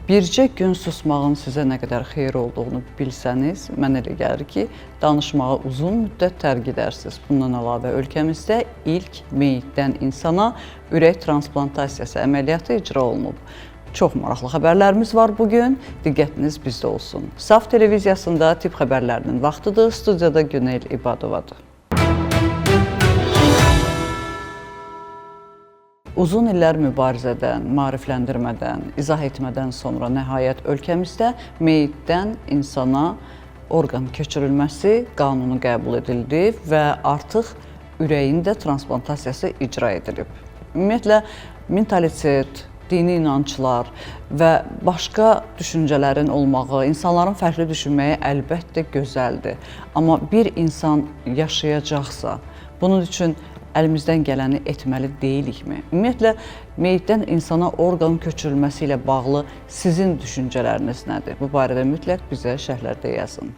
Bircə gün susmağın sizə nə qədər xeyir olduğunu bilsəniz, mənə elə gəlir ki, danışmağı uzun müddət tərk edərsiniz. Bundan əlavə ölkəmizdə ilk meyitdən insana ürək transplantasiyası əməliyyatı icra olunub. Çox maraqlı xəbərlərimiz var bu gün. Diqqətiniz bizdə olsun. Saf televiziyasında tibb xəbərlərinin vaxtıdır. Studiyada Günel İbadovadır. Uzun illər mübarizədən, maarifləndirmədən, izah etmədən sonra nəhayət ölkəmizdə meyitdən insana orqan köçürülməsi qanunu qəbul edildi və artıq ürəyin də transplantasiyası icra edilib. Ümumiyyətlə mentalitet, dini inanclar və başqa düşüncələrin olmağı, insanların fərqli düşünməyi əlbəttə gözəldir. Amma bir insan yaşayacaqsa, bunun üçün əlimizdən gələni etməli deyilikmi? Ümumiyyətlə, meyitdən insana orqan köçürülməsi ilə bağlı sizin düşüncələriniz nədir? Bu barədə mütləq bizə şərhlərdə yazın.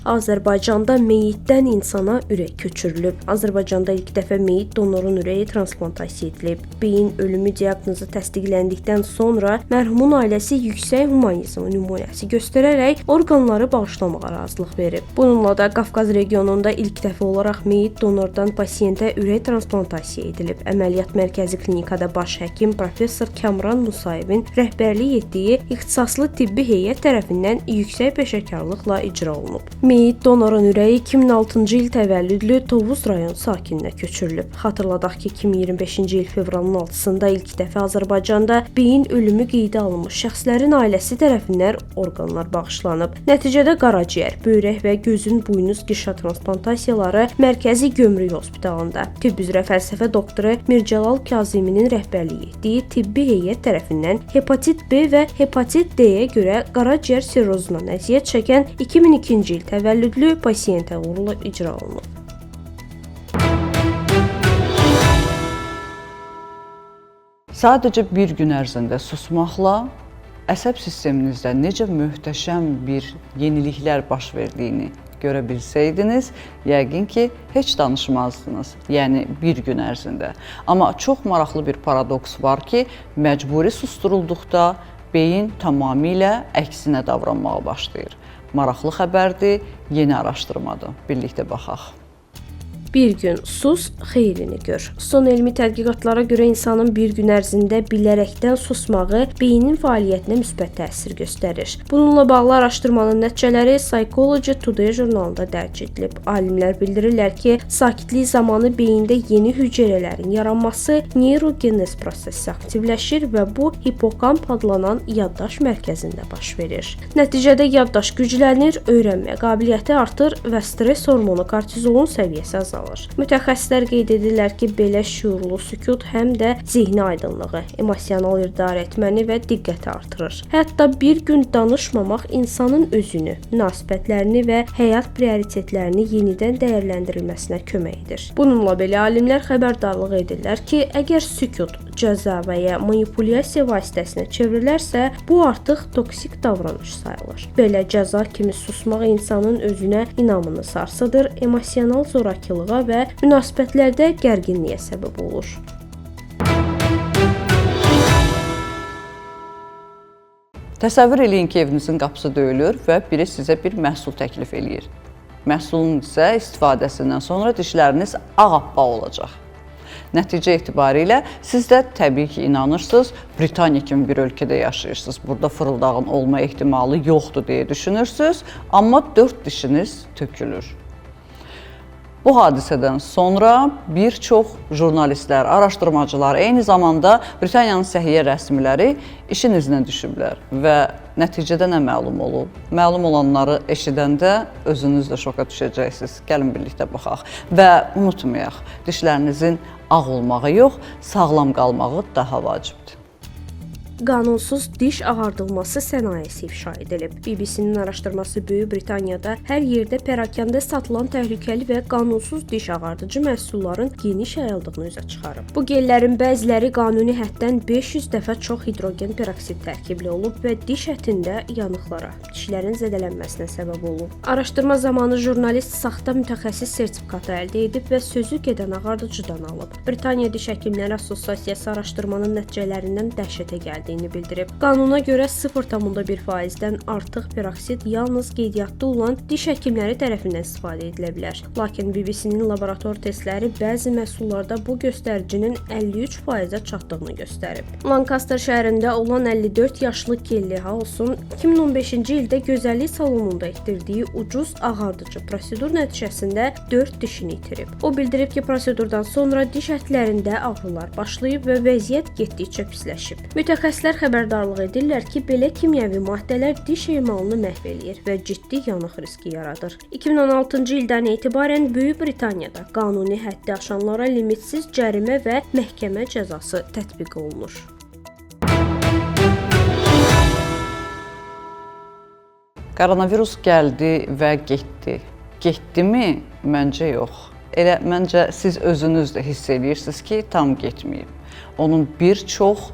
Azərbaycanda meyitdən insana ürək köçürülüb. Azərbaycanda ilk dəfə meyit donorun ürəyi transplantasiya edilib. Beyin ölümü diaqnozu təsdiqləndikdən sonra mərhumun ailəsi yüksək humanizm nümunəsi göstərərək orqanları bağışlamağa razılıq verib. Bununla da Qafqaz regionunda ilk dəfə olaraq meyit donordan pasientə ürək transplantasiya edilib. Əməliyyat Mərkəzi Klinikada baş həkim professor Kamran Musayevin rəhbərlik etdiyi ixtisaslı tibbi heyət tərəfindən yüksək peşəkarlıqla icra olunub. Meyit donorun ürəyi 2006-cı il təvəllüdlü Tovuz rayon sakininə köçürülüb. Xatırladaq ki, 2025-ci il fevralın 6-sında ilk dəfə Azərbaycanda beyin ölümü qeydə alınmış şəxslərin ailəsi tərəfindən orqanlar bağışlanıb. Nəticədə qaraciyər, böyrək və gözün buynuz qişa transplantasiyaları Mərkəzi Gömrük Hospitalında tibb üzrə fəlsəfə doktoru Mircəlal Kaziminin rəhbərlik etdiyi tibbi heyət tərəfindən hepatit B və hepatit D-yə görə qaraciyər sirrozundan əziyyət çəkən 2002-ci il təvəllüdlü pasientə uğurla icra olunub. Sadəcə bir gün ərzində susmaqla əsəb sisteminizdə necə möhtəşəm bir yeniliklər baş verdiyini görə bilsəydiniz, yəqin ki, heç danışmazdınız. Yəni bir gün ərzində. Amma çox maraqlı bir paradoks var ki, məcburi susturulduqda beyin tamamilə əksinə davranmağa başlayır. Maraqlı xəbərdir, yeni araşdırmadır. Birlikdə baxaq. Bir gün sus, xeyrini gör. Son elmi tədqiqatlara görə insanın bir gün ərzində bilərəkdən susmağı beynin fəaliyyətinə müsbət təsir göstərir. Bununla bağlı araşdırmanın nəticələri Psychology Today jurnalında dərc edilib. Alimlər bildirirlər ki, sakitlik zamanı beyində yeni hüceyrələrin yaranması neyrogenez prosesi aktivləşir və bu hipokamp adlanan yaddaş mərkəzində baş verir. Nəticədə yaddaş güclənir, öyrənmə qabiliyyəti artır və stress hormonu kortizolun səviyyəsi azalır. Mütəxəssislər qeyd edirlər ki, belə şüurlu sükut həm də zehni aydınlığı, emosional idarəetməni və diqqəti artırır. Hətta bir gün danışmamaq insanın özünü, münasibətlərini və həyat prioritetlərini yenidən dəyərləndirilməsinə kömək edir. Bununla belə alimlər xəbərdarlıq edirlər ki, əgər sükut cəza və ya manipulyasiya vasitəsinə çevrilərsə, bu artıq toksik davranış sayılır. Belə cəza kimi susmaq insanın özünə inamını sarsıdır, emosional zorakılığa və münasibətlərdə gərginliyə səbəb olur. Təsəvvür eləyin ki, evinizin qapısı döyülür və biri sizə bir məhsul təklif eləyir. Məhsulun isə istifadəsindən sonra dişləriniz ağappaq olacaq. Nəticə etibarilə siz də təbii ki, inanırsınız, Britaniya kimi bir ölkədə yaşayırsınız. Burada fırıldağın olma ehtimalı yoxdur deyə düşünürsünüz, amma 4 dişiniz tökülür. Bu hadisədən sonra bir çox jurnalistlər, araşdırmacılar, eyni zamanda Britaniyanın səhiyyə rəsmiləri işin izinə düşüblər və nəticədə nə məlum olub? Məlum olanları eşidəndə özünüz də şoka düşəcəksiniz. Gəlin birlikdə baxaq və unutmayaq, dişlərinizin ağ olmağı yox, sağlam qalmağı daha vacibdir. Qanunsuz diş ağardılması sənayesi ifşa edilib. BBC-nin araşdırması Böyük Britaniyada hər yerdə pərakəndə satılan təhlükəli və qanunsuz diş ağardıcı məhsulların geniş yayıldığını üzə çıxarıb. Bu gellərin bəziləri qanuni həddən 500 dəfə çox hidrogen peroksid tərkibli olub və diş ətində yanıqlara, dişlərin zədələnməsinə səbəb olub. Araşdırma zamanı jurnalist saxta mütəxəssis sertifikatı əldə edib və sözü gedən ağardıcıdan alıb. Britaniya Diş Həkimləri Assosiasiyası araşdırmanın nəticələrindən dəhşətə gəldi. gəldiyini bildirib. Qanuna görə 0,1%-dən artıq peroksid yalnız qeydiyyatda olan diş həkimləri tərəfindən istifadə edilə bilər. Lakin BBC-nin laborator testləri bəzi məhsullarda bu göstəricinin 53%-ə çatdığını göstərib. Lancaster şəhərində olan 54 yaşlı Kelly House'un 2015-ci ildə gözəllik salonunda etdirdiyi ucuz ağardıcı prosedur nəticəsində 4 dişini itirib. O bildirib ki, prosedurdan sonra diş ətlərində ağrılar başlayıb və vəziyyət getdikcə pisləşib. Mütəxəssislər xəbərdarlıq edirlər ki, belə kimyəvi maddələr diş emalını məhv eləyir və ciddi yanıq riski yaradır. 2016-cı ildən etibarən Böyük Britaniyada qanuni həddi aşanlara limitsiz cərimə və məhkəmə cəzası tətbiq olunur. Koronavirus gəldi və getdi. Getdimi? Məncə yox. Elə məncə siz özünüz də hiss eləyirsiniz ki, tam getməyib. Onun bir çox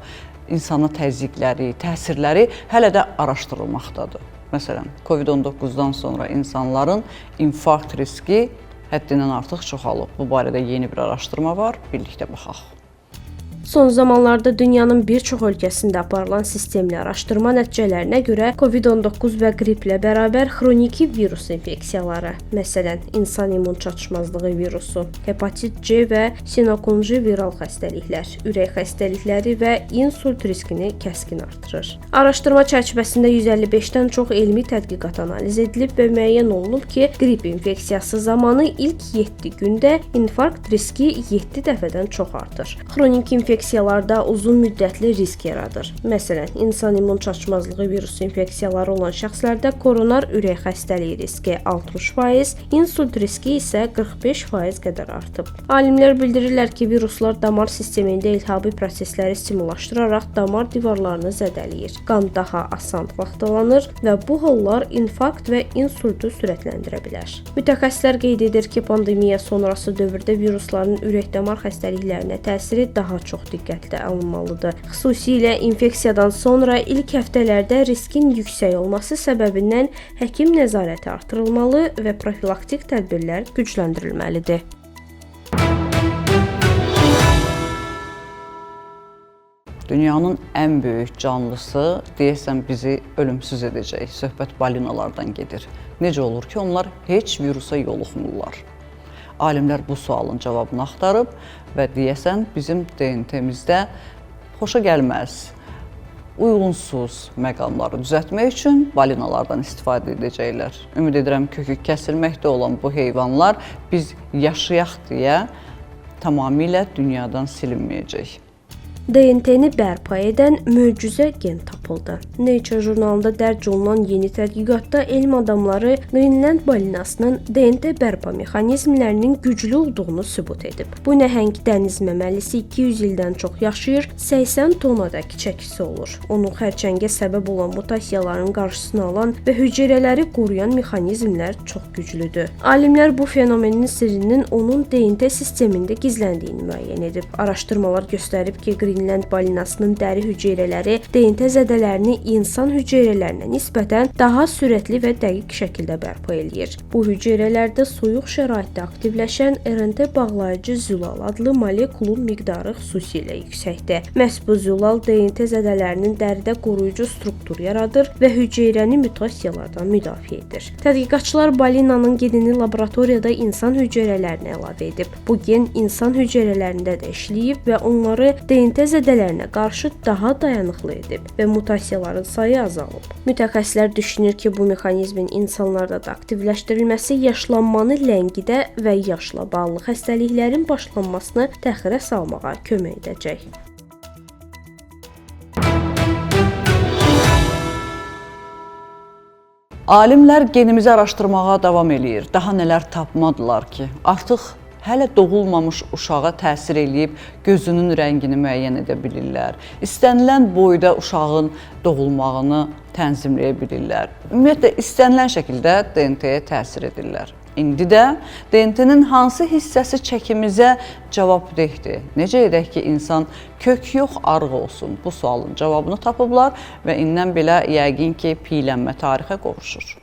insana təzyiqləri, təsirləri hələ də araşdırılmaqdadır. Məsələn, COVID-19-dan sonra insanların infarkt riski həddindən artıq çoxalıb. Bu barədə yeni bir araşdırma var, birlikdə baxaq. Son zamanlarda dünyanın bir çox ölkəsində aparılan sistemli araşdırma nəticələrinə görə COVID-19 və qriplə bərabər xroniki virus infeksiyaları, məsələn, insan immun çatışmazlığı virusu, hepatit C və sinokunji viral xəstəliklər, ürək xəstəlikləri və insult riskini kəskin artırır. Araşdırma çərçivəsində 155-dən çox elmi tədqiqat analiz edilib və müəyyən olunub ki, qrip infeksiyası zamanı ilk 7 gündə infarkt riski 7 dəfədən çox artır. Xroniki infeksiyalarda uzun müddətli risk yaradır. Məsələn, insan immun çatışmazlığı virusu infeksiyaları olan şəxslərdə koronar ürək xəstəliyi riski 60%, insult riski isə 45% qədər artıb. Alimlər bildirirlər ki, viruslar damar sistemində iltihabi prosesləri stimullaşdıraraq damar divarlarını zədələyir. Qan daha asan laxtalanır və bu hallar infarkt və insultu sürətləndirə bilər. Mütəxəssislər qeyd edir ki, pandemiya sonrası dövrdə virusların ürək-damar xəstəliklərinə təsiri daha çox diqqətlə alınmalıdır. Xüsusilə infeksiyadan sonra ilk həftələrdə riskin yüksək olması səbəbindən həkim nəzarəti artırılmalı və profilaktik tədbirlər gücləndirilməlidir. Dünyanın ən böyük canlısı deyəsən bizi ölümsüz edəcək. Söhbət balinalardan gedir. Necə olur ki, onlar heç virusa yoluxmurlar? Alimlər bu sualın cavabını axtarıb və deyəsən bizim DNT-mizdə xoşa gəlməz, uyğunsuz məqamları düzəltmək üçün balinalardan istifadə edəcəklər. Ümid edirəm kökü kəsilməkdə olan bu heyvanlar biz yaşayaq deyə tamamilə dünyadan silinməyəcək. DNT-ni bərpa edən möcüzə gen tapıldı. Nature jurnalında dərc olunan yeni tədqiqatda elm adamları Qrinland balinasının DNT bərpa mexanizmlərinin güclü olduğunu sübut edib. Bu nəhəng dəniz məməlisi 200 ildən çox yaşayır, 80 tonadək çəkisi olur. Onun xərçəngə səbəb olan mutasiyaların qarşısını alan və hüceyrələri qoruyan mexanizmlər çox güclüdür. Alimlər bu fenomenin sirrinin onun DNT sistemində gizləndiyini müəyyən edib. Araşdırmalar göstərib ki, Qrinland balinasının dəri hüceyrələri DNT zədələrini insan hüceyrələrinə nisbətən daha sürətli və dəqiq şəkildə bərpa eləyir. Bu hüceyrələrdə soyuq şəraitdə aktivləşən RNT bağlayıcı zülal adlı molekulun miqdarı xüsusilə yüksəkdir. Məhz bu zülal DNT zədələrinin dəridə qoruyucu struktur yaradır və hüceyrəni mutasiyalardan müdafiə edir. Tədqiqatçılar balinanın genini laboratoriyada insan hüceyrələrinə əlavə edib. Bu gen insan hüceyrələrində də işləyib və onları DNT zədələrinə qarşı daha dayanıqlı edib və mutasiyaların sayı azalıb. Mütəxəssislər düşünür ki, bu mexanizmin insanlarda da aktivləşdirilməsi yaşlanmanı ləngidə və yaşla bağlı xəstəliklərin başlanmasını təxirə salmağa kömək edəcək. Alimlər genimizi araşdırmağa davam eləyir. Daha nələr tapmadılar ki, artıq hələ doğulmamış uşağa təsir eləyib gözünün rəngini müəyyən edə bilirlər. İstənilən boyda uşağın doğulmağını tənzimləyə bilirlər. Ümumiyyətlə istənilən şəkildə DNT-yə təsir edirlər. İndi də DNT-nin hansı hissəsi çəkimizə cavabdehdir? Necə edək ki, insan kök yox, arıq olsun? Bu sualın cavabını tapıblar və indən belə yəqin ki, piylənmə tarixə qovuşur.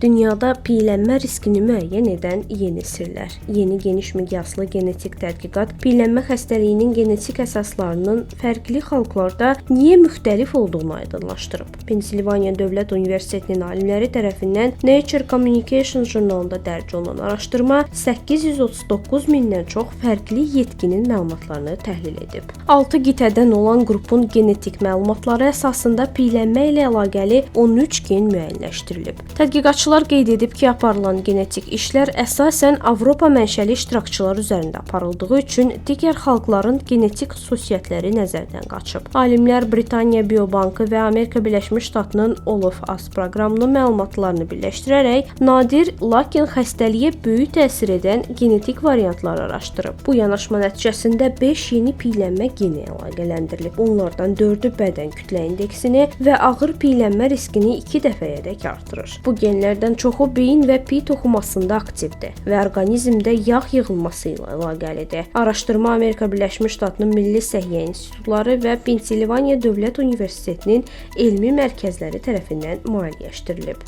Dünyada piylənmə riskini müəyyən edən yeni sirlər. Yeni geniş miqyaslı genetik tədqiqat piylənmə xəstəliyinin genetik əsaslarının fərqli xalqlarda niyə müxtəlif olduğunu aydınlaşdırıb. Pensilvaniya Dövlət Universitetinin alimləri tərəfindən Nature Communications jurnalında dərc olunan araşdırma 839 mindən çox fərqli yetkinin məlumatlarını təhlil edib. 6 qitədən olan qrupun genetik məlumatları əsasında piylənmə ilə əlaqəli 13 gen müəyyənləşdirilib. Tədqiqatçılar qeyd edib ki, aparılan genetik işlər əsasən Avropa mənşəli iştirakçılar üzərində aparıldığı üçün digər xalqların genetik xüsusiyyətləri nəzərdən qaçıb. Alimlər Britaniya Biobankı və Amerika Birləşmiş Ştatının All of Us proqramının məlumatlarını birləşdirərək nadir, lakin xəstəliyə böyük təsir edən genetik variantları araşdırıb. Bu yanaşma nəticəsində 5 yeni piylənmə geni əlaqələndirilib. Onlardan 4-ü bədən kütlə indeksini və ağır piylənmə riskini 2 dəfəyədək artırır. Bu genlərdən çoxu beyin və piy toxumasında aktivdir və orqanizmdə yağ yığılması ilə əlaqəlidir. Araşdırma Amerika Birləşmiş Ştatının Milli Səhiyyə İnstitutları və Pensilvaniya Dövlət Universitetinin elmi mərkəzləri tərəfindən maliyyələşdirilib.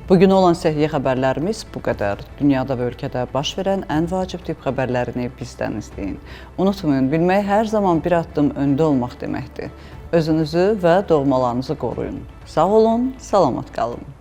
Bu gün olan səhiyyə xəbərlərimiz bu qədər. Dünyada və ölkədə baş verən ən vacib tibb xəbərlərini bizdən izləyin. Unutmayın, bilmək hər zaman bir addım öndə olmaq deməkdir. Özünüzü və doğmalarınızı qoruyun. Sağ olun, salamat qalın.